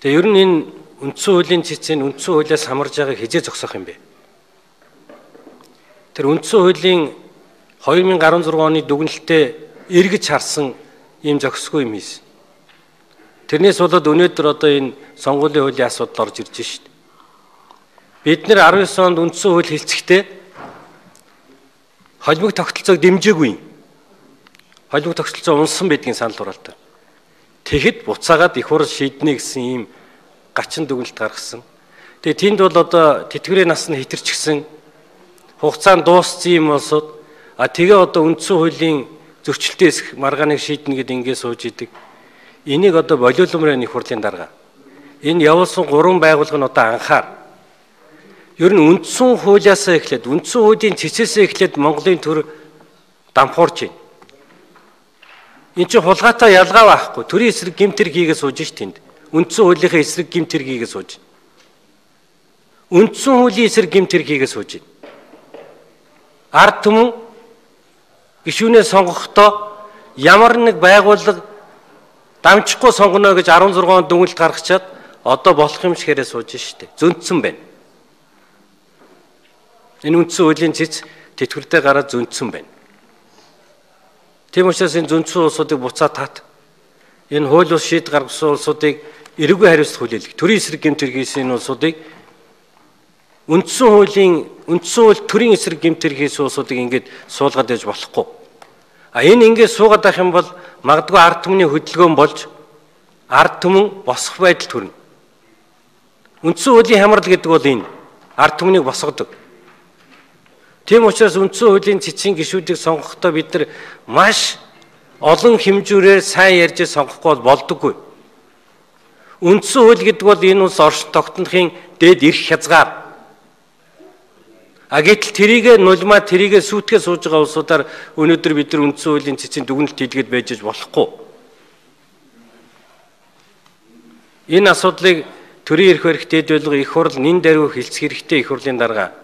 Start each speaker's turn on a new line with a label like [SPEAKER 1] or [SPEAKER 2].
[SPEAKER 1] Тэгээ ер нь энэ үндсэн хуулийн цэцэн үндсэн хуулиас хамарж байгааг хизээ зогсоох юм бэ? Тэр үндсэн хуулийн 2016 оны дүгнэлтээ эргэж харсан ийм зохисгүй юм хийсэн. Тэрнээс болоод өнөөдөр одоо энэ сонгуулийн хуулийн асуудал орж ирж шít. Бид нэр 19 онд үндсэн хууль хэлцэхдээ холимог тогтолцоог дэмжээгүй. Холимог тогтолцоо унсан байдгийн санал хураалтаар. Тэгэхэд буцаагаад их хурл шийднэ гэсэн ийм гачин дүгнэлт гаргасан. Тэгээ тэнд бол одоо тэтгэврийн нас нь хэтэрчгсэн, хугацаанд дууссан юм улсууд а тэгээ одоо үндсэн хуулийн зөрчилтэй эсэх маргааныг шийднэ гэд ингэ сууж идэг. Энийг одоо болиулмрын их хурлын дарга. Энэ явуулсан гурван байгууллага нь одоо анхаар. Ер нь үндсэн хуулиасаа эхлээд үндсэн хуулийн цэцээсээ эхлээд Монголын төр дампуурч байна. Энд чинь хулгайтай ялгаа байхгүй. Төрийн эсрэг гэмт хэрэг хийгээ сууж ш тэнд. Үндсэн хуулийнхаа эсрэг гэмт хэрэг хийгээ сууж. Үндсэн хуулийн эсрэг гэмт хэрэг хийгээ сууж. Ард түмэн гишүүнээ сонгохдоо ямар нэг байгууллага дамжихгүй сонгоно гэж 16 онд дүгнэлт гаргачаад одоо болох юм шигээрээ сууж штэ. Зөнцсөн байна. Энэ үндсэн хуулийн цэц тэтгэвртэй гараад зөнцсөн байна. Тийм учраас энэ зөнцсөн улсуудыг буцаа тат. Энэ хууль бус шийд гаргасан улсуудыг эрүүгүй хариуцлага хүлээлгэх. Төрийн эсрэг гэмт хэрэг хийсэн энэ улсуудыг үндсэн хуулийн үндсэн хууль төрийн эсрэг гэмт хэрэг хийсэн улсуудыг ингээд суулгаад байж болохгүй. А энэ ингээд суугаад байх юм бол магадгүй ард түмний хөдөлгөөн болж ард түмэн босох байдал төрнө. Үндсэн хуулийн хямрал гэдэг бол энэ ард түмнийг босгодог. Тийм учраас үндсэн хуулийн цэцгийн гишүүдийг сонгохдоо бид нар маш олон хэмжүүрээр сайн ярьж сонгохгүй бол болдоггүй. Үндсэн хууль гэдэг бол энэ улс оршин тогтнохын дээд эрх хязгаар. А гэтэл тэрийгэ нулимаа тэрийгэ сүйтгэж сууж байгаа улсуудаар өнөөдөр бид нар үндсэн хуулийн цэцгийн дүгнэлт хийлгээд байж болохгүй. Энэ асуудлыг төрийн эрх барих дээд байлга их хурл нэн даруй хэлцэх хэрэгтэй их хурлын дарга.